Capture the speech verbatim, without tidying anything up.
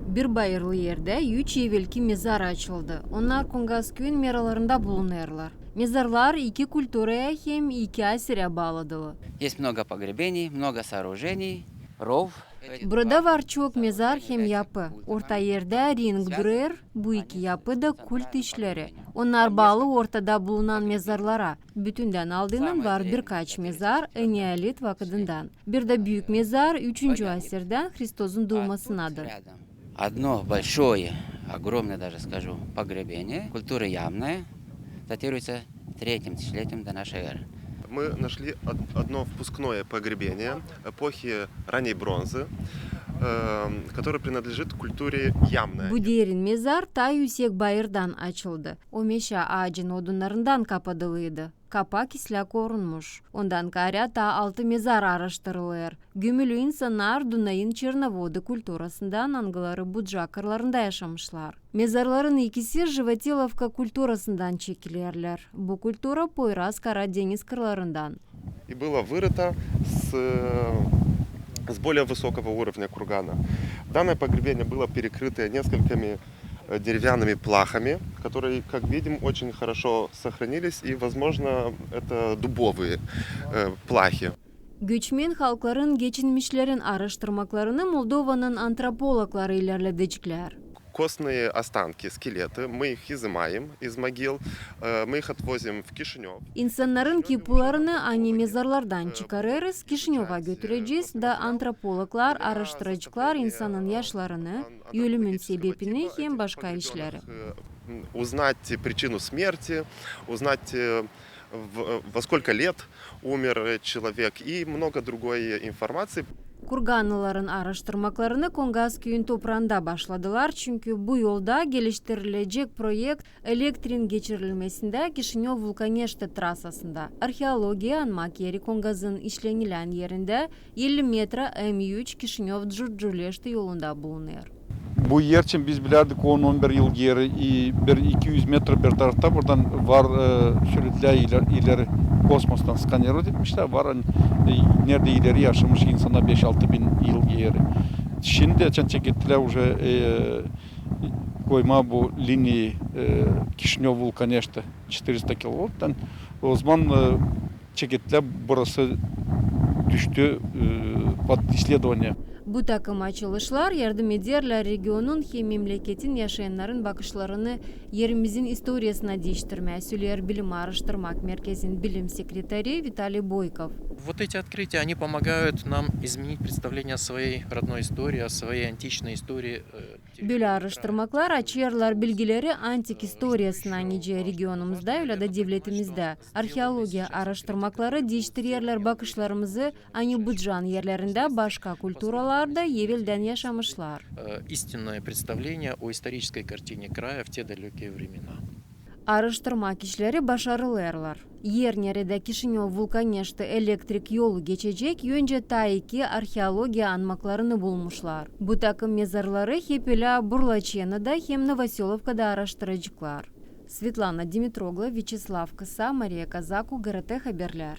Bir bayırlı erdä üç evelki mezar açıldı. Onnar Kongazküüyün meralarında bulunêrlar. Mezarlar iki kulturaya hem iki aserä baalıdılar. Есть много погребений, много сооружений, ров. Burada var çok mezar hem yapı. Orta erdä ring durêr, bu iki yapı da kult işleri. Onnar baalı ortada bulunan mezarlara. Bütündän aldınnan var birkaç mezar neolit vakıdından. Bir dä büük mezar üçüncü aserdän Hristozun duumasınadır. Одно большое, огромное даже, скажу, погребение культуры Ямное, датируется третьим тысячелетием до нашей эры. Мы нашли од- одно впускное погребение эпохи ранней бронзы, э, которое принадлежит культуре Ямная. Bu derin mezar taa üüsek bayırdan açıldı. O meşä aacın odunnarından kapadılıydı. Kapak islää korunmuş. Ondan kaarä taa altı mezar aaraştırılêr. Gömülü insannar Dunayın Çernovodı kulturasından, angıları Budjak kırlarında yaşamışlar. Mezarların ikisi Животиловка kulturasından çekilerlär. Bu kultura Poyraz-Kara deñiz kırlarından. И было вырыто с, э, с более высокого уровня кургана. Данное погребение было перекрыто несколькими, э, деревянными плахами, которые, как видим, очень хорошо сохранились, и, возможно, это дубовые, э, плахи. Göçmen halkların geçinmişlerin aaraştırmaklarını Moldovanın antropologları ilerledeceklär. Костные останки, скелеты, мы их изымаем из могил, э, мы их отвозим в Кишинёв. İnsannarın kipularını, ani mezarlardan çıkarêrız, Kişinöva götürecez da antropologlar aaraştıraceklar insanın yaşlarını, ölümün sebepini hem başka işleri. Узнать причину смерти, узнать, э, в- во сколько лет умер, э, человек и много другой информации. Kurganlıların aaraştırmaklarını Kongazküüyün topraanda başladılar, çünkü bu yolda geliştirilecek proekt elektrin geçirilmesindä Kişinöv-Vulkaneşta trasasında. Arheologiya anmak eri Kongazın işlenilän erindä elli metra M üç Kişinöv-Djurdjuleşta yolunda bulunêr. Bu er için biz bilärdik on, on bir yıl geeri, i bir iki üz metra bir tarafta buradan var, e, sürütlär ileri, ileri kosmostan skanirovat etmişlär. Var, e, neredä ileri yaşamış insannar beş-altı bin yıl geeri. Şindi açan çekettilär уже, e, koymaa bu liniyi, e, Kişinöv-Vulkaneşta, четыреста киловольтtan. O zaman, e, çekettilär, burası düştü, e, под исследование. Bu takım açılışlar yardım ederlär regionun hem memleketin yaşayannarın bakışlarını erimizin istoriyasına diiştirmää, söleer Bilim aaraştırmak merkezin bilim sekreteri Vitaliy Boykov. Вот эти открытия, они помогают нам изменить представление о своей родной истории, о своей античной истории, э, Bölä aaraştırmaklar açêrlar bilgileri antik istoriyasına nicä regionumuzda, ölä dä devletimizdä. Arheologiya aaraştırmakları diiştirerlär bakışlarımızı, ani Budjan erlerindä başka kulturalarda eveldän yaşamışlar. Э, истинное представление о исторической картине края в те далёкие времена. Aaraştırmak işleri başarılêrlar. Er neredä Kişinöv-Vulkaneşta elektrik yolu geçecek, öncä taa iki arheologiya anmaklarını bulmuşlar. Bu takım mezarları hep ölä Burlaçenada hem Novosölovkada aaraştıraceklar. Svetlana Dimitroglu, Vyaçeslav Kısa, Mariya Kazaku, GRT Haberlär.